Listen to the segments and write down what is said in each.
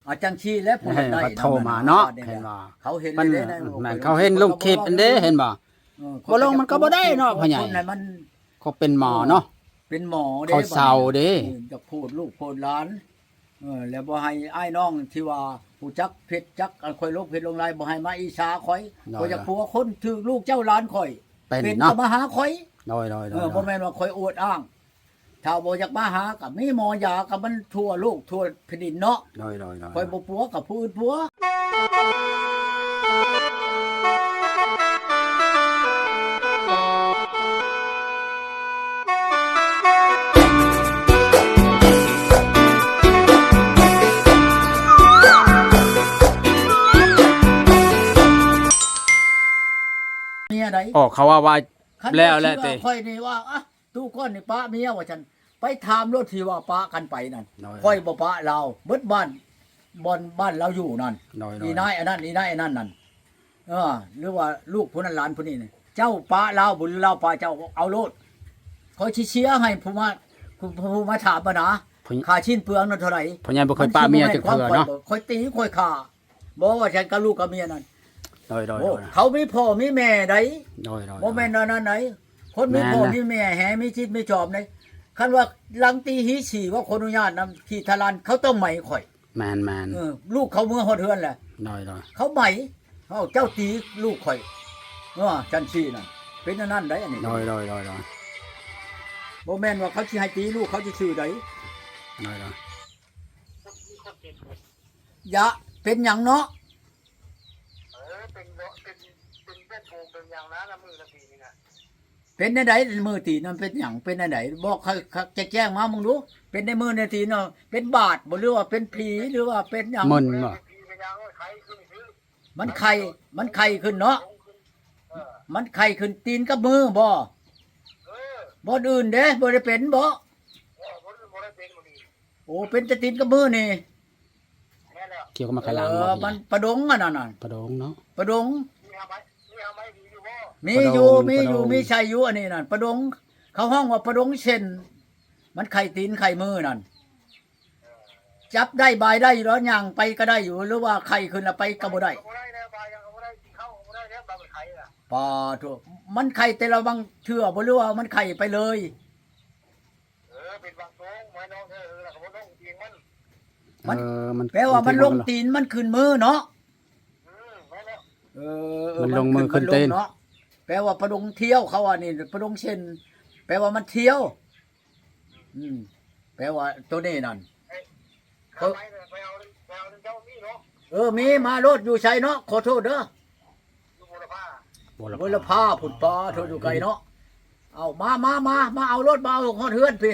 ອາ ຈັ່ງຊີ້ແຫຼະ ຜູ້ໃດໄດ້ ເຂົາໂທມາເນາະ ເຫັນວ່າ ເຂົາເຫັນ ເພິ່ນ ແມ່ນ ເຂົາເຫັນລົງຄລິບອັນເດ້ ເຫັນບໍ່? ເອີ ບໍ່ລົງມັນກໍບໍ່ໄດ້ເນາະ ພໍ່ໃຫຍ່ ຄົນໃຫ້ມັນ ເຂົາເປັນໝໍເນາະ ເປັນໝໍເດ້ ເຂົາເຊົາເດ້ ເອີ ຢາກໂພດລູກໂພດຫຼານ ເອີ ແລ້ວບໍ່ໃຫ້ອ້າຍນ້ອງທີ່ວ່າຮູ້ຈັກເພັດຈັກ ອັນຂ້ອຍລົງເພັດລົງລາຍ ບໍ່ໃຫ້ມາອິດສາຂ້ອຍ ຂ້ອຍຢາກຜົວຄົນຖືກລູກເຈົ້າຫຼານຂ້ອຍ ເປັນເນາະ ກໍມາຫາຂ້ອຍ ໂດຍໆໆ ເອີ ບໍ່ແມ່ນວ່າຂ້ອຍອວດອ້າງ ຖ້າບໍ່ຢາກມາຫາ ກໍມີໝໍຢາກັບມັນທົ່ວໂລກທົ່ວແຜ່ນດິນເນາະ ໂດຍໆໆ ຂ້ອຍບໍ່ປົວ ກໍຜູ້ອື່ນປົວ. ເມຍໃດ ອອກ ເຂົາວ່າ ວ່າ ຄັນ ແລ້ວ ວ່າ ແລ້ວແຕ່ ວ່າຂ້ອຍນີ້ວ່າ ອ່ະ ຕູ້ກ່ອນນີ້ປະເມຍວ່າຊັ້ນ ໄປຖາມໂລດທີ່ວ່າປະກັນໄປນັ້ນ ໂດຍ ຂ້ອຍບໍ່ປະລາວ ເບິດບ້ານ ບ່ອນບ້ານລາວຢູ່ນັ້ນ ໂດຍໆ ອີນາຍອັນນັ້ນ ອີນາຍອັນນັ້ນນັ້ນ ເອີ ຫຼືວ່າລູກຜູ້ນັ້ນຫຼານຜູ້ນີ້ນີ້ ເຈົ້າປະລາວບໍ່ ຫຼືລາວປະເຈົ້າ ເອົາໂລດ ຂ້ອຍຊິເຊຍໃຫ້ຜູ້ມາ ຜູ້ ຜູ້ມາຖາມຫັ້ນນາ ຄ່າຊິ້ນເປືອງນັ້ນເທົ່າໃດ ພໍ່ໃຫຍ່ບໍ່ເຄີຍປະເມຍຈັກເທື່ອເນາະ ຂ້ອຍຕີຂ້ອຍຂ້າ ບໍ່ວ່າຊັ້ນກັບລູກກັບເມຍນັ້ນ ໂດຍໆໆ ໂອ້ ເຂົາມີພໍ່ມີແມ່ໃດ ໂດຍໆໆ ບໍ່ແມ່ນອັນນັ້ນໃດ ຄົນມີພໍ່ ແມ່ນແຫຼະ ມີແມ່ແຮງ ມີຈິດມີຈອມໃດ ຄັນວ່າຫຼັງຕີຮີສີ ວ່າຂໍອະນຸຍາດນຳຂີ້ທະລານ ເຂົາຕ້ອງໄໝຂ້ອຍ ແມ່ນໆ ເອີ ລູກເຂົາເມືອຮອດເຮືອນແຫຼະ ໂດຍໆ ເຂົາໄໝ ເອົາ ເຈົ້າຕີລູກຂ້ອຍ ເອີ ຈັ່ງຊີ້ນັ້ນ ເປັນອັນນັ້ນໃດ ອັນນີ້ ໂດຍໆໆໆ ບໍ່ແມ່ນວ່າເຂົາຊິໃຫ້ຕີລູກເຂົາຊື່ໆໃດ ໂດຍໆ. ຢາ ເປັນຫຍັງເນາະ? ເອີ ເປັນເນາະ ເປັນ ເປັນແບບໂກງເປັນຫຍັງນະ ລະມືລະຕີນີ້ນະ. ເປັນແນວໃດ? ມືຕີນນັ້ນເປັນຫຍັງ? ເປັນແນວໃດ? ບອກໃຫ້ ແຈ້ງໆມາເບິ່ງດູ. ເປັນໃນມືໃນຕີນເນາະ ເປັນບາດບໍ່ ຫຼືວ່າເປັນຜີ ຫຼືວ່າເປັນຫຍັງ? ມຶນບໍ່? ມັນໄຂ້ ມັນໄຂ້ຂຶ້ນເນາະ. ເອີ ມັນໄຂ້ຂຶ້ນຕີນກັບມືບໍ່? ເອີ ບ່ອນອື່ນເດ້ ບໍ່ໄດ້ເປັນບໍ່? ເອີ ບ່ອນອື່ນບໍ່ໄດ້ເປັນມື້ນີ້. ໂອ້ ເປັນແຕ່ຕີນກັບມືນີ້. ແມ່ນແລ້ວ ກ່ຽວກັບໝາກຂະຫຼັງ ເອີ ບໍ່? ມັນປະດົງອັນນັ້ນນະ ປະດົງເນາະ ປະດົງ. ມີຫາໄມ້ ມີຫາໄມ້ດີຢູ່ບໍ່? ມີຢູ່ ປະດົງ ມີຢູ່ ປະດົງ ມີໃຊ້ຢູ່ ອັນນີ້ນັ້ນ ປະດົງ ເຂົາຮ້ອງວ່າປະດົງເສັ້ນ ມັນໄຂ້ຕີນໄຂ້ມືນັ້ນ ເອີ ຈັບໄດ້ບາຍໄດ້ຢູ່ດອກ ຍ່າງໄປກໍໄດ້ຢູ່ ຫຼືວ່າໄຂ້ຂຶ້ນແລ້ວໄປກໍບໍ່ໄດ້ ບໍ່ໄດ້ແລ້ວ ບາຍຫຍັງກໍບໍ່ໄດ້ ກິນເຂົ້າກໍບໍ່ໄດ້ແລ້ວ ບາດມັນໄຂ້ນະ ປາໂທ້ ມັນໄຂ້ແຕ່ລະບາງເທື່ອບໍ່ ຫຼືວ່າມັນໄຂ້ໄປເລີຍ? ເອີ ເປັນບາງຊ່ວງ ບໍ່ໃຫ້ນ້ອງເອີ ແລ້ວກໍບໍ່ລົງຕີນມັນ ມັນ ເອີ ມັນ ແປວ່າມັນລົງຕີນ ມັນຂຶ້ນມືເນາະ. ອືມ ແມ່ນແລ້ວ ເອີ ເອີ ມັນລົງມືຂຶ້ນຕີນເນາະ ແປວ່າປະດົງທ່ຽວ ເຂົາວ່ານີ້ປະດົງເສັ້ນ ແປວ່າມັນທ່ຽວ. ອືມ ແປວ່າໂຕນີ້ນັ້ນ ເອີ ໄປເອົາ ໄປເອົາເຈົ້າມີເນາະ. ເອີ ມີ ມາໂລດ ຢູ່ໃສເນາະ? ຂໍໂທດເດີ ຢູ່ບົວລະພາ ບົວລະພາພຸ້ນ ປາໂທດ ຢູ່ໄກເນາະ. ເອົາ ມາ ມາ ມາ ມາເອົາໂລດ ມາເອົາຮອດເຮືອນພີ້.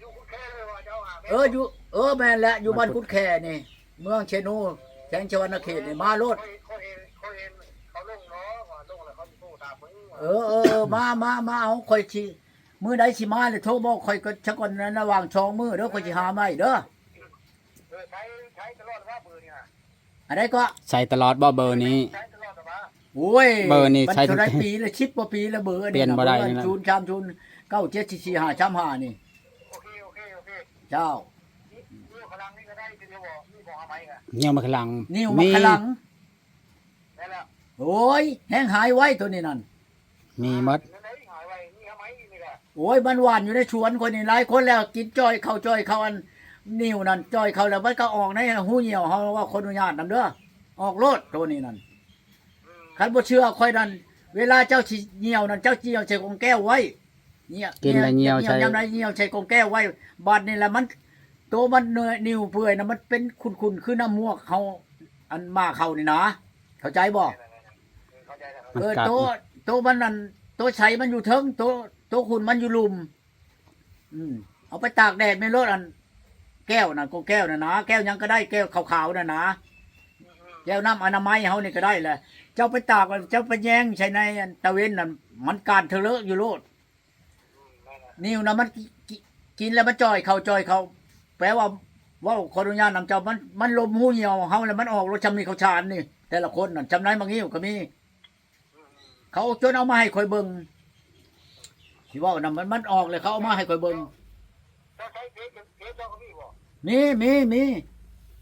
ຢູ່ກຸດແຄເລີຍວ່າເຈົ້າຫາ ເອີ ຢູ່ ເອີ ແມ່ນແຫຼະ ຢູ່ບ້ານກຸດແຄນີ້ ເມືອງເຊໂນ ແຂວງສະຫວັນນະເຂດນີ້ ມາໂລດ. ຂ້ອຍເຫັນ ຂ້ອຍເຫັນ ຂ້ອຍເຫັນເຂົາລົງເນາະ ວ່າລົງແລ້ວເຂົາຊິໂທຖາມເບິ່ງວ່າ ເອີ ເອີ ເອີ ມາ ມາ ມາເອົາ ຂ້ອຍຊິ ມື້ໃດຊິມາແລ້ວໂທບອກຂ້ອຍກ່ອນ ຊະກ່ອນ ໃນລະຫວ່າງສອງມື້ເດີ ຂ້ອຍຊິຫາມາໃຫ້ເດີ. ເອີ ໃຊ້ ໃຊ້ຕະຫຼອດວ່າເບີນີ້ນະ? ອັນໃດກໍ? ໃຊ້ຕະຫຼອດບໍ່ເບີນີ້? ໃຊ້ຕະຫຼອດວ່າ? ໂອ້ຍ ເບີນີ້ໃຊ້ເທົ່າໃດປີລະ ສິບກວ່າປີລະ ເບີອັນນີ້ນະ ເປັນບໍ່ໄດ້ນີ້ນະ ສູນສາມສູນເກົ້າເຈັດສີ່ຫ້າສາມຫ້ານີ້. ໂອເຄ ໂອເຄ ໂອເຄ ເຈົ້າ. ນິ້ວຂະຫຼັງນີ້ກໍໄດ້ ຄືບໍ່? ມີບໍ່ຫາໄມ້ກະ? ນິ້ວໝາກຂະຫຼັງ ນິ້ວໝາກຂະຫຼັງ ແມ່ນແລ້ວ. ໂອ້ຍ ແຮງຫາຍໄວໂຕນີ້ນັ້ນ. ມີໝົດ ໂອ້ຍ ມັນຫວ່ານຢູ່ໃນສວນຂ້ອຍນີ້ ຫຼາຍຄົນແລ້ວ ກິນຈ່ອຍເຂົ້າ ຈ່ອຍເຂົ້າ ອັນ ນິ້ວນັ້ນ ຈ່ອຍເຂົ້າແລ້ວ ມັນກໍອອກໃນຫູຍ່ຽວເຮົາ ເວົ້າຂໍອະນຸຍາດນຳເດີ ອອກໂລດໂຕນີ້ນັ້ນ. ຄັນບໍ່ເຊື່ອຂ້ອຍນັ້ນ ເວລາເຈົ້າຊິຍ່ຽວນັ້ນ ເຈົ້າຍ່ຽວໃສ່ກົງແກ້ວໄວ້ ຍ່ຽວ ກິນແລ້ວຍ່ຽວໃສ່ ຍ່ຽວໃນ ຍ່ຽວໃສ່ກົງແກ້ວໄວ້ ບາດນີ້ລະມັນ ໂຕມັນ ນິ້ວເປື່ອຍນະ ມັນເປັນຂຸ່ນໆ ຄືນ້ຳໝວກເຮົາ ອັນໝາເຂົ້ານີ້ນະ ເຂົ້າໃຈບໍ່? ເອີ ໂຕ ໂຕມັນນັ້ນ ໂຕໃສມັນຢູ່ເທິງ ໂຕ ໂຕຂຸ່ນມັນຢູ່ລຸ່ມ. ອືມ ເອົາໄປຕາກແດດແມ່ນໂລດ ອັນແກ້ວນັ້ນ ກົງແກ້ວນັ້ນນະ ແກ້ວຫຍັງກໍໄດ້ ແກ້ວຂາວໆນັ້ນນະ ແກ້ວນ້ຳອະນາໄມເຮົານີ້ກໍໄດ້ແຫຼະ. ເຈົ້າໄປຕາກ ເຈົ້າໄປແຍງໃສ່ໃນຕາເວັນນັ້ນ ມັນການເທີເລີະຢູ່ໂລດ. ນິ້ວນະ ມັນ ກິ ກິ ກິນແລ້ວມັນຈ່ອຍເຂົ້າ ຈ່ອຍເຂົ້າ ແປວ່າ ເວົ້າຂໍອະນຸຍາດນຳເຈົ້າ ມັນ ມັນລົມຫູຍ່ຽວເຮົາແລ້ວ ມັນອອກໂລດ. ຊ່ຳນີ້ເຂົ້າສານນີ້ ແຕ່ລະຄົນນັ້ນ ຊ່ຳໃນໝາກງິ້ວກໍມີ. ເຂົາຈົນເອົາມາໃຫ້ຂ້ອຍເບິ່ງ ຊິເວົ້ານຳ ມັນ ມັນອອກແລ້ວ ເຂົາເອົາມາໃຫ້ຂ້ອຍເບິ່ງ. ເຈົ້າໃຊ້ເຟສ ເຟສເຈົ້າກໍມີບໍ່? ມີ ມີ ມີ.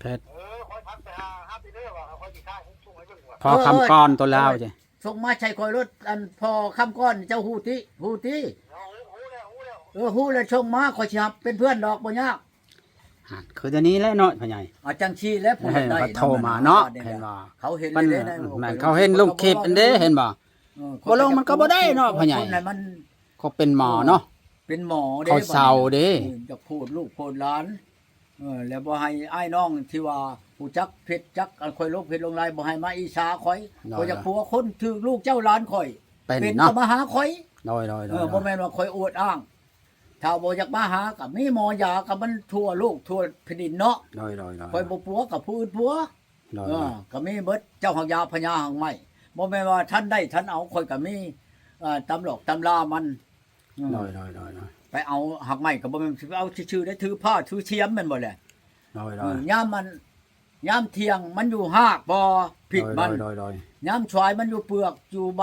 ເພັດ ເອີ ຂ້ອຍທັກໄປຫາ ຫາໄປເດີວ່າ ຂ້ອຍຊິຂາຍໃຫ້ ສົ່ງໃຫ້ເບິ່ງວ່າ ພໍ່ຄຳກອນໂຕລາວເດ້ ສົ່ງມາໃຫ້ຂ້ອຍໂລດ ອັນພໍ່ຄຳກອນ ເຈົ້າຮູ້ຕິ ຮູ້ຕິ ເອີ ຮູ້ ຮູ້ແລ້ວ ຮູ້ແລ້ວ ເອີ ຮູ້ແລ້ວ ສົ່ງມາ ຂ້ອຍຊິຮັບເປັນເພື່ອນດອກ ບໍ່ຍາກ. ຫັ້ນ ຄືດຽວນີ້ແຫຼະເນາະ ພໍ່ໃຫຍ່ ອາ ຈັ່ງຊີ້ແຫຼະ ຜູ້ໃດໄດ້ ເອີ ເຂົາໂທມາເນາະ ເຫັນບໍ່ ເຂົາເຫັນ ເພິ່ນ ແມ່ນ ເຂົາເຫັນລົງຄລິບຫັ້ນເດ້ ເຫັນບໍ່ ເອີ ບໍ່ລົງມັນກໍບໍ່ໄດ້ເນາະ ພໍ່ໃຫຍ່ ຄົນນັ້ນມັນ ເຂົາເປັນໝໍເນາະ ເອີ ເປັນໝໍເດ້ ເຂົາເຊົາເດ້ ເອີ ຢາກໂພດລູກໂພດຫຼານ ເອີ ແລ້ວບໍ່ໃຫ້ອ້າຍນ້ອງທີ່ວ່າຮູ້ຈັກເພັດຈັກ ອັນຂ້ອຍລົງເພັດລົງລາຍ ບໍ່ໃຫ້ມາອິດສາຂ້ອຍ ຂ້ອຍຢາກຜົວຄົນຖືກລູກເຈົ້າຫຼານຂ້ອຍ ເປັນກໍມາຫາຂ້ອຍ ໂດຍໆໆ ເອີ ບໍ່ແມ່ນວ່າຂ້ອຍອວດອ້າງ ຖ້າບໍ່ຢາກມາຫາກໍມີໝໍຢາ ກໍມັນທົ່ວໂລກທົ່ວແຜ່ນດິນເນາະ ໂດຍໆໆ ຂ້ອຍບໍ່ປົວກໍຜູ້ອື່ນປົວ ໂດຍ ເອີ ກໍມີເບິດ ເຈົ້າຮັກຢາພະຍາຮັກໄມ້ ບໍ່ແມ່ນວ່າທ່ານໄດ້ທ່ານເອົາ ຂ້ອຍກໍມີ ເອີ ຕຳຫຼອກຕຳລາມັນ ອືມ ໂດຍໆໆໆ ໄປເອົາຮັກໄມ້ກໍບໍ່ແມ່ນຊິໄປເອົາຊື່ໆ ໄດ້ຖືຜ້າຖືຊຽມແມ່ນບໍ່ແຫຼະ ໂດຍໆ ເອີ ຍາມມັນ ຍາມທ່ຽງມັນຢູ່ຮາກບໍ່ ພິດມັນ ໂດຍໆໆ ຍາມສວາຍມັນຢູ່ເປືອກຢູ່ໃບ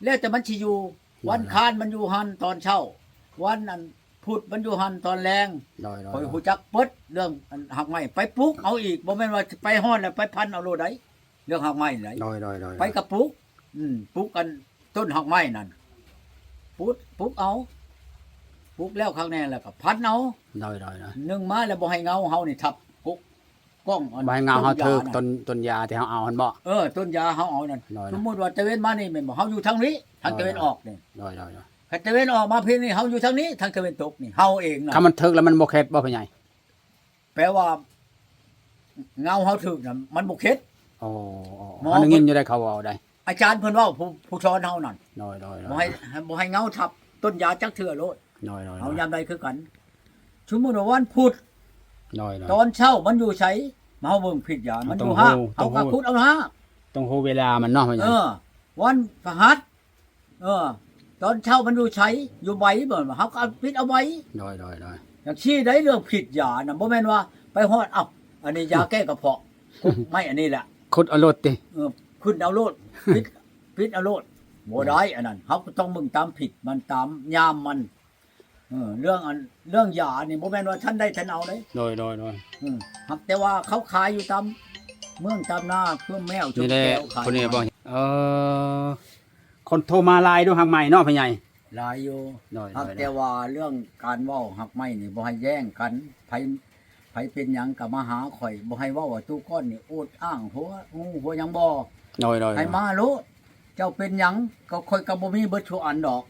ແລ້ວແຕ່ມັນຊິຢູ່ ໂດຍໆ ວັນຄານມັນຢູ່ຫັ້ນຕອນເຊົ້າ ວັນອັນພຸດມັນຢູ່ຫັ້ນຕອນແລງ ໂດຍໆໆ ຂ້ອຍຮູ້ຈັກເບິດເລື່ອງອັນຮັກໄມ້ ໄປປຸກເອົາອີກ ບໍ່ແມ່ນວ່າໄປຮອດແລ້ວໄປພັນເອົາໂລດໃດ ເລື່ອງຮາກໄມ້ນີ້ ໂດຍໆໆ ໄປກະປຸກ ອືມ ປຸກອັນຕົ້ນຮາກໄມ້ນັ້ນ ປຸກ ປຸກເອົາ ປຸກແລ້ວຄັກແນ່ແລ້ວກໍພັນເອົາ ໂດຍໆໆ ໜຶ່ງມາແລ້ວບໍ່ໃຫ້ເງົາເຮົານີ້ທັບ ກົກກ້ອງອັນ ບໍ່ໃຫ້ເງົາເຮົາຖືກ ຕົ້ນຢານັ້ນ ຕົ້ນ ຕົ້ນຢາທີ່ເຮົາເອົາຫັ້ນບໍ່ ເອີ ຕົ້ນຢາເຮົາເອົານັ້ນ ໂດຍໆ ສົມມຸດວ່າຕາເວັນມານີ້ແມ່ນບໍ່ ເຮົາຢູ່ທາງນີ້ ທາງຕາເວັນອອກນີ້ ໂດຍໆໆ ຄັນຕາເວັນອອກມາພີ້ນີ້ ເຮົາຢູ່ທາງນີ້ ທາງຕາເວັນຕົກນີ້ ເຮົາເອງນະ ຄັນມັນຖືກແລ້ວມັນບໍ່ເຂັດບໍ່ ພໍ່ໃຫຍ່? ແປວ່າເງົາເຮົາຖືກນະ ມັນບໍ່ເຂັດ ໂອ້ ໂອ້ ເຮົາໄດ້ຍິນຢູ່ໄດ໋ ເຂົາເວົ້າໄດ໋ ອາຈານເພິ່ນເວົ້າ ຜູ້ ຜູ້ສອນເຮົານັ້ນ ໂດຍໆໆ ບໍ່ໃຫ້ ບໍ່ໃຫ້ເງົາທັບຕົ້ນຢາຈັກເທື່ອໂລດ ໂດຍໆໆ ເຮົາຍາມໃດຄືກັນ ສົມມຸດວ່າວັນພຸດ ໂດຍໆ ຕອນເຊົ້າມັນຢູ່ໃສ ມາເຮົາເບິ່ງພິດຢາ ມັນຢູ່ຮາກ ເຮົາກໍຂຸດເອົາຮາກ ຕ້ອງຮູ້ເວລາມັນເນາະ ເອີ ວັນພະຫັດ ເອີ ຕອນເຊົ້າມັນຢູ່ໃສ ຢູ່ໃບບໍ່ ເຮົາກໍເອົາປິດເອົາໃບ ໂດຍໆໆ ຈັ່ງຊີ້ໄດ໋ ເລື່ອງຜິດຢານະ ບໍ່ແມ່ນວ່າໄປຮອດ ເອົ້າ ອັນນີ້ຢາແກ້ກະເພາະ ກົກໄມ້ອັນນີ້ແຫຼະ ຂຸດເອົາໂລດຕິ ເອີ ຂຸດເອົາໂລດ ປິດ ປິດເອົາໂລດ ບໍ່ໄດ້ອັນນັ້ນ ເຮົາກໍຕ້ອງເບິ່ງຕາມຜິດມັນ ຕາມຍາມມັນ ເອີ ເລື່ອງອັນ ເລື່ອງຢານີ້ບໍ່ແມ່ນວ່າທ່ານໄດ້ທ່ານເອົາເດ້ ໂດຍໆໆ ອືມ ຫາກແຕ່ວ່າເຂົາຂາຍຢູ່ຕາມເມືອງຕາມນາ ເພື່ອແມວ ນີ້ແຫຼະ ຈົນແກ້ວຂາຍ ຄົນນີ້ບໍ່ ເອີ ຄົນໂທມາຫຼາຍຢູ່ຮາກໄມ້ເນາະ ພໍ່ໃຫຍ່ ຫຼາຍຢູ່ ໂດຍໆໆ ຫາກແຕ່ວ່າເລື່ອງການເວົ້າຮາກໄມ້ນີ້ບໍ່ໃຫ້ແຍ່ງກັນ ໃຜ ໃຜເປັນຫຍັງກໍມາຫາຂ້ອຍ ບໍ່ໃຫ້ເວົ້າວ່າຕູ້ກ້ອນນີ້ອວດອ້າງຫົວງູຫົວຫຍັງບໍ່ ໂດຍໆໆ ໃຫ້ມາໂລດ ເຈົ້າເປັນຫຍັງ ກໍຂ້ອຍກໍບໍ່ມີເບິດທຸກອັນດອກ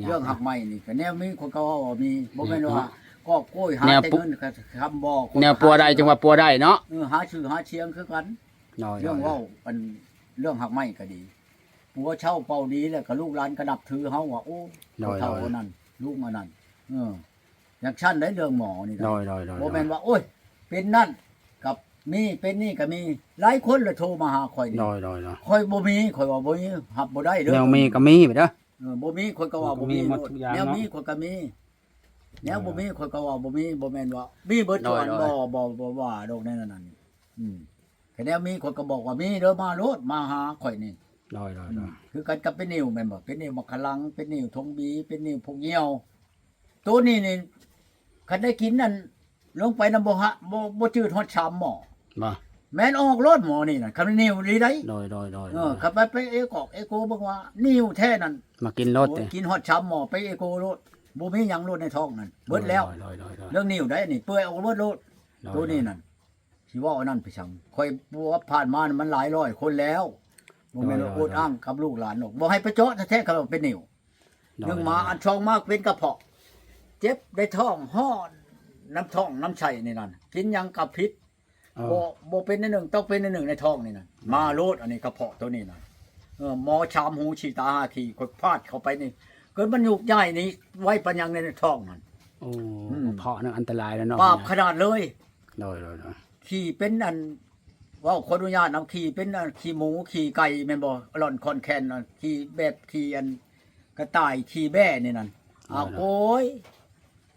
ເລື່ອງຮາກໄມ້ນີ້ ກໍແນວມີຂ້ອຍກໍເວົ້າວ່າມີ ບໍ່ແມ່ນວ່າກອບໂກຍຫາແຕ່ເງິນຄຳບໍ່ ແນວປົວໄດ້ຈຶ່ງວ່າປົວໄດ້ເນາະ ເອີ ຫາຊື່ຫາສຽງຄືກັນ ໂດຍໆ ເລື່ອງເວົ້າອັນ ເລື່ອງຮາກໄມ້ກໍດີ ຜົວເຊົ່າເປົ່າດີ ແລ້ວກໍລູກຫຼານກໍນັບຖືເຮົາວ່າ ໂອ້ ໂດຍໆ ເຖົ້າອັນນັ້ນ ລຸງອັນນັ້ນ ເອີ ຢ່າງຊັ້ນໄດ໋ ເລື່ອງໝໍນີ້ນະ ໂດຍໆໆໆ ບໍ່ແມ່ນວ່າ ໂອ້ຍ ເປັນນັ້ນກໍມີ ເປັນນີ້ກໍມີ ຫຼາຍຄົນລະໂທມາຫາຂ້ອຍນີ້ ໂດຍໆໆ ຂ້ອຍບໍ່ມີ ຂ້ອຍວ່າບໍ່ມີ ຮັບບໍ່ໄດ້ເດີ ແນວມີກໍມີເດີ ເອີ ບໍ່ມີຂ້ອຍກໍວ່າບໍ່ມີໂລດ ແນວມີຂ້ອຍກໍມີ ແນວບໍ່ມີຂ້ອຍກໍວ່າບໍ່ມີ ບໍ່ແມ່ນວ່າມີເບິດທຸກອັນ ໂດຍໆ ບໍ່ ບໍ່ ບໍ່ວ່າດອກແນວນັ້ນ ອືມ ຄັນແນວມີຂ້ອຍກໍບອກວ່າມີເດີ ມາໂລດ ມາຫາຂ້ອຍນີ້ ໂດຍໆໆ ອືມ ຄືກັນກັບເປັນນິ້ວແມ່ນບໍ່ ເປັນນິ້ວໝາກຂະລັງ ເປັນນິ້ວທົ່ງບີ ເປັນນິ້ວພວກຍ່ຽວ ໂຕນີ້ນີ້ ຄັນໄດ້ກິນນັ້ນ ລົງໄປນຳບໍ່ຫະ ບໍ່ ບໍ່ຈືດຮອດສາມໝໍ້ ບໍ່ ແມ່ນອອກໂລດໝໍ້ນີ້ນະ ຄັນໜຽວອີ່ຫຼີໃດ໋ ໂດຍໆໆໆ ເອີ ຄັນໄປ ໄປເອກອກເອໂກເບິ່ງວ່າໜຽວແທ້ນັ້ນ ມາກິນໂລດຕິ ໂອ້ຍ ກິນຮອດສາມໝໍ້ ໄປເອໂກໂລດ ບໍ່ມີຫຍັງໂລດໃນທ້ອງນັ້ນ ເບິດແລ້ວ ໂດຍໆໆໆ ເລື່ອງໜຽວໃດ໋ ອັນນີ້ເປື່ອຍອອກເບິດໂລດ ໂດຍໆໆ ໂຕນີ້ນັ້ນ ຊິເວົ້າອັນນັ້ນໄປສັງ ຂ້ອຍ ປວດຜ່ານມາມັນຫຼາຍຮ້ອຍຄົນແລ້ວ ບໍ່ແມ່ນວ່າ ໂດຍໆໆ ອົດອ້າງກັບລູກຫຼານດອກ ບໍ່ໃຫ້ໄປເຈາະແທ້ໆ ຄັນວ່າເປັນໜິວ ໂດຍໆ ໜຶ່ງມາ ອັນສອງມາເປັນກະເພາະ ເຈັບໃນທ້ອງ ຮ້ອນນຳທ້ອງນຳໄສ້ນີ້ນັ້ນ ກິນຫຍັງກະຜິດ ເອີ ບໍ່ ບໍ່ເປັນອັນໜຶ່ງ ຕ້ອງເປັນອັນໜຶ່ງໃນທ້ອງນີ້ນະ ໂດຍ ມາໂລດ ອັນນີ້ກະເພາະໂຕນີ້ນະ ເອີ ໝໍສາມຫູສີ່ຕາຫ້າຂີ້ ຂ້ອຍພາດເຂົ້າໄປນີ້ ເກີດມັນຫຍຸ້ງຍາກນີ້ ໄວປານຫຍັງໃນທ້ອງນັ້ນ ໂອ້ ອືມ ເພາະນັ້ນອັນຕະລາຍແລ້ວເນາະ ບາບຂະໜາດເລີຍ ໂດຍໆໆ ຂີ້ເປັນອັນ ເວົ້າຂໍອະນຸຍາດນຳ ຂີ້ເປັນອັນ ຂີ້ໝູ ຂີ້ໄກ່ແມ່ນບໍ່ ອະລ່ອນຄອນແຄນ ຂີ້ແບບ ຂີ້ອັນ ກະຕ່າຍ ຂີ້ແບ້ນີ້ນັ້ນ ໂດຍໆ ອ້າວ ໂອ້ຍ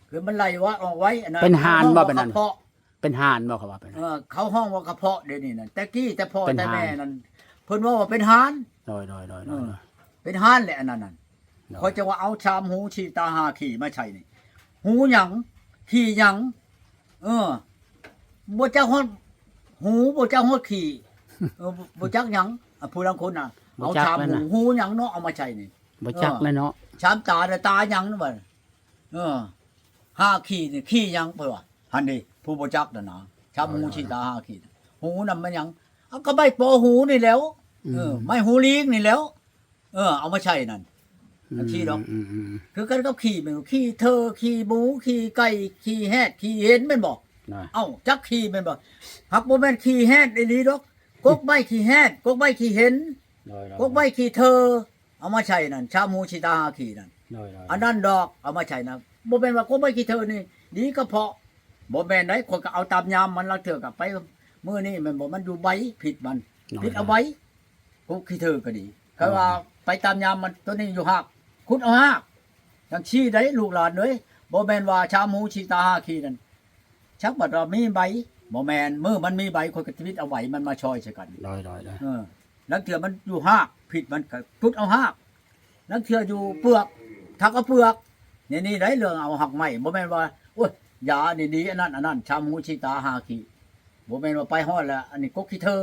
ຄືມັນໄຫຼວະອອກໄວ້ ອັນນັ້ນ ເປັນຫ່ານບໍ່ ເປັນອັນ ເຂົາຮ້ອງວ່າກະເພາະ ເປັນຫ່ານບໍ່ ເຂົາວ່າເປັນ ເອີ ເຂົາຮ້ອງວ່າກະເພາະ ດຽວນີ້ນັ້ນ ແຕ່ກີ້ແຕ່ພໍ່ແຕ່ແມ່ນັ້ນ ເພິ່ນເວົ້າວ່າເປັນຫ່ານ ໂດຍໆໆ ເອີ ເປັນຫ່ານແຫຼະ ອັນນັ້ນນັ້ນ ໂດຍ ຂ້ອຍຈະວ່າເອົາສາມຫູສີ່ຕາຫ້າຂີ້ມາໃສ່ນີ້ ຫູຫຍັງ ຂີ້ຫຍັງ ເອີ ບໍ່ຈັກຮອດ ຫູບໍ່ຈັກຮອດຂີ້ ເອີ ບໍ່ຈັກຫຍັງ ອາ ຜູ້ລາງຄົນນະ ບໍ່ ເອົາ ຈັກ ຊາມ ແລ້ວນະ ຫູຫຍັງເນາະ ເອົາມາໃສ່ນີ້ ບໍ່ຈັກ ເອີ ແລ້ວເນາະ ຊາມຕາລະຕາຫຍັງນະບັດ ເອີ ຫ້າຂີ້ນີ້ ຂີ້ຫຍັງເພິ່ນວ່າ ຫັ້ນເດ ຜູ້ບໍ່ຈັກນະນະ ຊາມຫູ ໂດຍ ຊີ້ຕາຫ້າຂີ້ ຫູນຳແມ່ນຫຍັງ ເອົາ ກໍໃບປໍຫູນີ້ແຫຼ້ວ ອືມ ເອີ ໄມ້ຫູລີງນີ້ແຫຼ້ວ ເອີ ເອົາມາໃສ່ນັ້ນ ອືມ ຈັ່ງຊີ້ດອກ ອືມໆໆ ຄືກັນກັບຂີ້ແມ່ນບໍ່ ຂີ້ເທີ ຂີ້ໝູ ຂີ້ໄກ່ ຂີ້ແຮດ ຂີ້ເຫັນແມ່ນບໍ່ ນະ ເອົ້າ ຈັກຂີ້ແມ່ນບໍ່ ຫາກບໍ່ແມ່ນຂີ້ແຮດອີ່ຫຼີດອກ ກົກໄມ້ຂີ້ແຮດ ກົກໄມ້ຂີ້ເຫັນ ໂດຍໆ ກົກໄມ້ຂີ້ເທີ ເອົາມາໃສ່ນັ້ນ ຊາມຫູຊີ້ຕາຫ້າຂີ້ນັ້ນ ໂດຍໆ ອັນນັ້ນດອກ ເອົາມາໃສ່ນະ ບໍ່ແມ່ນວ່າກົກໄມ້ຂີ້ເທີນີ້ດີກະເພາະ ບໍ່ແມ່ນໃດ ຂ້ອຍກໍເອົາຕາມຍາມມັນ ລາງເທື່ອກໍໄປ ມື້ນີ້ແມ່ນບໍ່ ມັນຢູ່ໃບ ພິດມັນ ໂດຍໆ ພິດເອົາໃບ ກົກຂີ້ເທີກໍດີ ກໍວ່າ ໂດຍ ໄປຕາມຍາມມັນ ໂຕນີ້ຢູ່ຮາກ ຂຸດເອົາຮາກ ຈັ່ງຊີ້ໃດ໋ ລູກຫຼານເອີຍ ບໍ່ແມ່ນວ່າຊາມຫູຊີ້ຕາຫ້າຂີ້ນັ້ນ ຈັກບັດວ່າມີໃບ ບໍ່ແມ່ນ ມື້ມັນມີໃບ ຂ້ອຍກໍຈະບິດເອົາໃບມັນມາຊອຍໃສ່ກັນ ໂດຍໆໆ ເອີ ລາງເທື່ອມັນຢູ່ຮາກ ພິດມັນກໍຂຸດເອົາຮາກ ລາງເທື່ອຢູ່ເປືອກ ທັກເອົາເປືອກ ແນວນີ້ໃດ໋ ເລື່ອງເອົາຮາກໄມ້ ບໍ່ແມ່ນວ່າ ໂອ້ຍ ຢານີ້ດີ ອັນນັ້ນ ອັນນັ້ນ ຊາມຫູຊີ້ຕາຫ້າຂີ້ ບໍ່ແມ່ນວ່າໄປຮອດແລ້ວ ອັນນີ້ກົກຂີ້ເທີ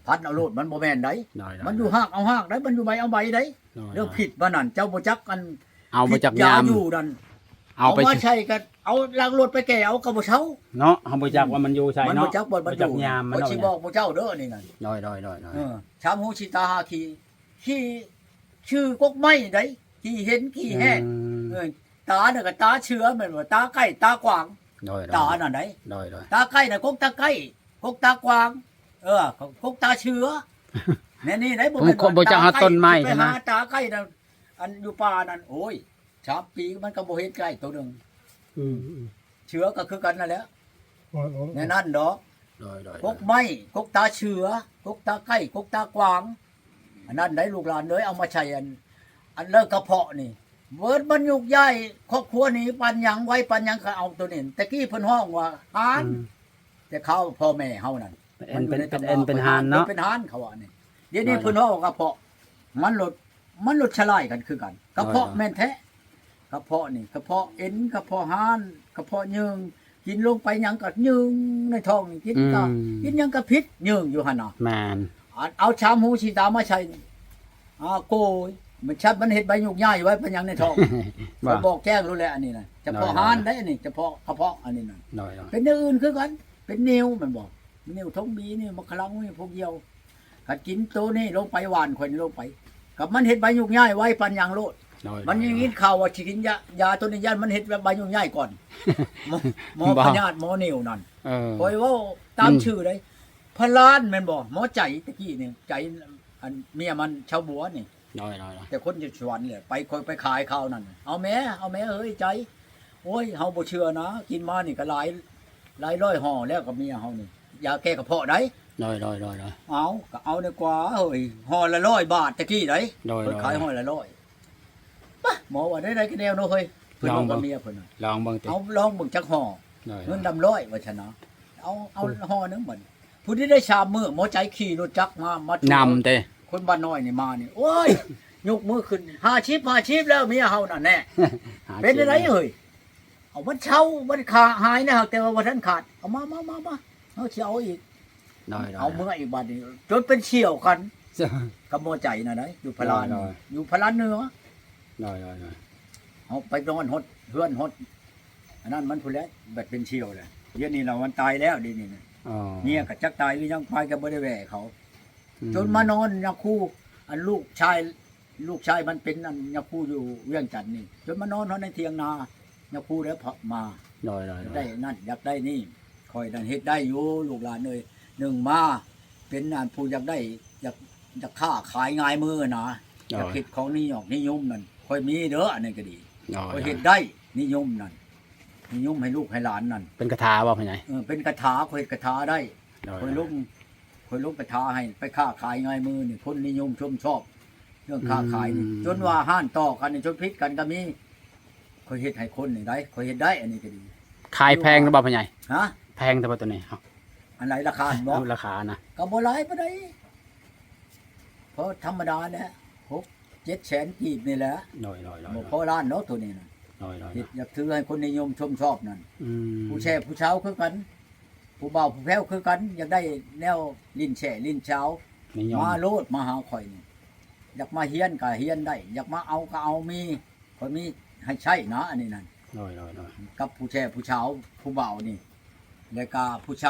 ພັນເອົາໂລດ ມັນບໍ່ແມ່ນໃດ໋ ໂດຍໆໆ ມັນຢູ່ຮາກເອົາຮາກໃດ໋ ມັນຢູ່ໃບເອົາໃບໃດ໋ ໂດຍໆ ເລື່ອງພິດມັນນັ້ນ ເຈົ້າບໍ່ຈັກ ອັນ ເອົາບໍ່ຈັກຍາມ ພິດຢາຢູ່ນັ້ນ ເອົາໄປ ເອົາມາໃສ່ກໍເອົາຫຼັງລົດໄປແກ່ເອົາກໍບໍ່ເຊົາເນາະ ເຮົາບໍ່ຈັກວ່າມັນຢູ່ໃສເນາະ ມັນບໍ່ຈັກບ່ອນມັນຢູ່ ບໍ່ຈັກຍາມມັນ ຂ້ອຍຊິບອກໝູ່ເຈົ້າເດີ ອັນນີ້ນັ້ນ ໂດຍໆໆໆ ເອີ ຊາມຫູຊີ້ຕາຫ້າຂີ້ ຂີ້ ຊື່ກົກໄມ້ໃດ໋ ຂີ້ເຫັນຂີ້ແຮດ ອືມ ເອີ ຕານະກໍຕາເສືອແມ່ນບໍ່ ຕາໄກ່ຕາກວາງ ໂດຍໆ ຕານັ້ນໃດ໋ ໂດຍໆ ຕາໄກ່ນະກົກຕາໄກ່ ກົກຕາກວາງ ເອີ ກົກຕາເສືອ ແນວນີ້ໃດ໋ ບໍ່ແມ່ນວ່າ ບໍ່ຈັກຫາຕົ້ນໄມ້ ຕາໄກ່ ຊິໄປຫາຕາໄກ່ນະ ອັນຢູ່ປ່ານັ້ນ ໂອ້ຍ ສາມປີມັນກໍບໍ່ເຫັນໄກ່ໂຕໜຶ່ງ ອືມ ເສືອກໍຄືກັນນັ້ນແຫຼະ ໂອ້ຍ ໂອ້ຍ ແນວນັ້ນດອກ ໂດຍໆໆ ກົກໄມ້ ກົກຕາເສືອ ກົກຕາໄກ່ ກົກຕາກວາງ ອັນນັ້ນໃດ໋ ລູກຫຼານເອີຍ ເອົາມາໃສ່ອັນ ອັນເລື່ອງກະເພາະນີ້ ເບິດມັນຍຸກຍ້າຍຄອບຄົວນີ້ ປານຫຍັງໄວປານຫຍັງກໍເອົາໂຕນີ້ ແຕ່ກີ້ເພິ່ນຮ້ອງວ່າຫານ ອືມ ແຕ່ຄາວພໍ່ແມ່ເຮົານັ້ນ ເປັນ ມັນຢູ່ໃນ ເປັນ ຕຳລາ ເປັນ ເປັນຫານເນາະ ເປັນຫານເຂົາວ່ານີ້ ດຽວນີ້ເພິ່ນຮ້ອງວ່າກະເພາະ ມັນໂລດ ມັນໂລດສະຫຼາຍກັນຄືກັນ ກະເພາະ ໂດຍໆ ແມ່ນແທ້ ກະເພາະນີ້ ກະເພາະເອັນ ກະເພາະຮ້ານ ກະເພາະເຍີ້ງ ກິນລົງໄປຫຍັງກໍເຍີ້ງໃນທ້ອງນີ້ ກິນກໍ ອືມ ກິນຫຍັງກໍຜິດ ເຍີ້ງຢູ່ຫັ້ນນະ ແມ່ນ ອັນເອົາຊາມຫູຊີ້ຕາມາໃສ່ ອ້າ ໂກຍ ມັນຊັດ ມັນເຮັດໃບຍຸກຍ້າຍໄວ້ປານຫຍັງໃນທ້ອງ ຂ້ອຍບອກແຈ້ງໂລດແຫຼະ ອັນນີ້ນະ ສະເພາະ ໂດຍໆ ຮ້ານໄດ໋ ອັນນີ້ ສະເພາະກະເພາະ ອັນນີ້ນະ ໂດຍໆ ເປັນແນວອື່ນຄືກັນ ເປັນໜິວແມ່ນບໍ່ ໜິວ ຖົງບີ ໜິວ ໝາກຂະລັງ ໜິວ ພວກດຽວ ຄັນກິນໂຕນີ້ລົງໄປ ຫວ່ານຂ້ອຍນີ້ລົງໄປ ກັບມັນເຮັດໃບຍຸກຍ້າຍໄວປານຫຍັງໂລດ ໂດຍໆ ມັນຍັງຍິນຂ່າວວ່າຊິກິນຢາ ຢາໂຕນີ້ ຢ້ານມັນເຮັດໃບຍຸກຍ້າຍກ່ອນ ໝໍ ໝໍພະຍາດ ໝໍໜິວນັ້ນ ເອີ ຂ້ອຍເວົ້າຕາມຊື່ໃດ ພະລານແມ່ນບໍ່ ໝໍໃຈຕະກີ້ນີ້ ໃຈ ອັນເມຍມັນຊາວບົວນີ້ ໂດຍໆໆ ແຕ່ຄົນຢູ່ສະຫວັນແຫຼະ ໄປ ຂ້ອຍໄປຂາຍຄາວນັ້ນ ເອົາແມ້ ເອົາແມ້ເອີຍໃຈ ໂອ້ຍ ເຮົາບໍ່ເຊື່ອນະ ກິນມານີ້ກໍຫຼາຍ ຫຼາຍຮ້ອຍຫໍ່ແລ້ວກັບເມຍເຮົານີ້ ຢາແກ້ກະເພາະໃດ໋ ໂດຍໆໆໆ ເອົາ ກໍເອົາດີກວ່າເຮີ້ຍ ຫໍ່ລະຮ້ອຍບາດຕະກີ້ໃດ໋ ໂດຍໆໆ ເພິ່ນຂາຍຫໍ່ລະຮ້ອຍ ປະ ໝໍວ່າ ໄດ້ໆ ກໍແນວເນາະເຮີ້ຍ ເພິ່ນເວົ້າກັບເມຍເພິ່ນ ລອງເບິ່ງຕິ ເອົາລອງເບິ່ງຈັກຫໍ່ ໂດຍໆ ເງິນດຳຮ້ອຍວ່າຊັ້ນນະ ເອົາ ເອົາຫໍ່ໜຶ່ງບັດ ຜູ້ທີ່ໄດ້ສາມມື້ ໝໍໃຈຂີ່ລົດຈັກມາ ມານຳເດ້ ຄົນບ້ານນ້ອຍນີ້ມານີ້ ໂອ້ຍ ຍົກມືຂຶ້ນ ຫ້າສິບ ຫ້າສິບ ແລ້ວເມຍເຮົານັ້ນແນ່ ເປັນຈັ່ງໃດເຮີ້ຍ ເອົາມັນເຊົາ ມັນຂາ ຫາຍແລ້ວ ແຕ່ວ່າບໍ່ທັນຂາດ ເອົາມາ ມາ ມາ ມາ ເຮົາຊິເອົາອີກ ໂດຍໆ ເອົາເມືອອີກບາດນີ້ ຈົນເປັນສ່ຽວກັນ ກັບໝໍໃຈນະໄດ໋ ຢູ່ພະລານ ໂດຍໆ ຢູ່ພະລານເໜືອ ໂດຍໆໆ ເຮົາໄປນອນຮອດເຮືອນຮອດ ອັນນັ້ນມັນພຸ້ນແຫຼະ ບັດເປັນສ່ຽວແຫຼະ ດຽວນີ້ລາວມັນຕາຍແລ້ວ ດຽວນີ້ນະ ອໍ ເມຍກໍຈັກຕາຍຫຼືຍັງ ໄປກໍບໍ່ໄດ້ແວ່ເຂົາ ອືມ ຈົນມານອນຍາຄູ ອັນລູກຊາຍ ລູກຊາຍມັນເປັນອັນຍາຄູຢູ່ວຽງຈັນນີ້ ຈົນມານອນຮອດໃນຖຽງນາ ຍາຄູໄດ້ພະມາ ໂດຍໆໆ ໄດ້ນັ້ນຢາກໄດ້ນີ້ ຂ້ອຍນັ້ນເຮັດໄດ້ຢູ່ ລູກຫຼານເອີຍ ໜຶ່ງມາເປັນອັນຜູ້ຢາກໄດ້ ຢາກ ຢາກຄ້າຂາຍງ່າຍມືນະ ໂດຍ ຢາກເຮັດຂອງນິຍົມ ນິຍົມນັ້ນ ຂ້ອຍມີເດີ ອັນນັ້ນກໍດີ ໂດຍ ຂ້ອຍເຮັດໄດ້ ນິຍົມນັ້ນ ນິຍົມໃຫ້ລູກໃຫ້ຫຼານນັ້ນ ເປັນຄາຖາບໍ່ພໍ່ໃຫຍ່? ເອີ ເປັນຄາຖາ ຂ້ອຍເຮັດຄາຖາໄດ້ ໂດຍ ຂ້ອຍລົງ ຂ້ອຍລົງໄປຖ້າໃຫ້ໄປຄ້າຂາຍງາຍມືນີ້ ຄົນນິຍົມຊົມຊອບເລື່ອງຄ້າຂາຍນີ້ ອືມ ຈົນວ່າຮ້ານຕໍ່ກັນນີ້ ຈົນຜິດກັນກໍມີ ຂ້ອຍເຮັດໃຫ້ຄົນນີ້ໄດ໋ ຂ້ອຍເຮັດໄດ້ ອັນນີ້ກໍດີ ຂາຍແພງຫຼືບໍ່ພໍ່ໃຫຍ່? ຮະ? ແພງແທ້ບໍ່ໂຕນີ້? ອັນໃດລາຄາບໍ່? ເອົາລາຄານະ ກໍບໍ່ຫຼາຍປານໃດ ພໍທຳມະດາແຫຼະ ຫົກເຈັດແສນກີບນີ້ແຫຼະ ໂດຍໆໆ ບໍ່ພໍລ້ານດອກໂຕນີ້ນະ ໂດຍໆໆ ເຮັດຢາກຖືໃຫ້ຄົນນິຍົມຊົມຊອບນັ້ນ ອືມ ຜູ້ແຊບຜູ້ສາວຄືກັນ ຜູ້ບ່າວຜູ້ແພ້ວຄືກັນ ຢາກໄດ້ແນວຫຼິ້ນແຊ່ຫຼິ້ນຊາວ ມາໂລດມາຫາຂ້ອຍນີ້ ຢາກມາຮຽນກໍຮຽນໄດ້ ຢາກມາເອົາກໍເອົາ ມີ ຂ້ອຍມີໃຫ້ໃຊ້ນະ ອັນນີ້ນັ້ນ ໂດຍໆໆ ກັບຜູ້ແຊ່ຜູ້ຊາວ ຜູ້ບ່າວນີ້ ແລ້ວກໍຜູ້ຊາວ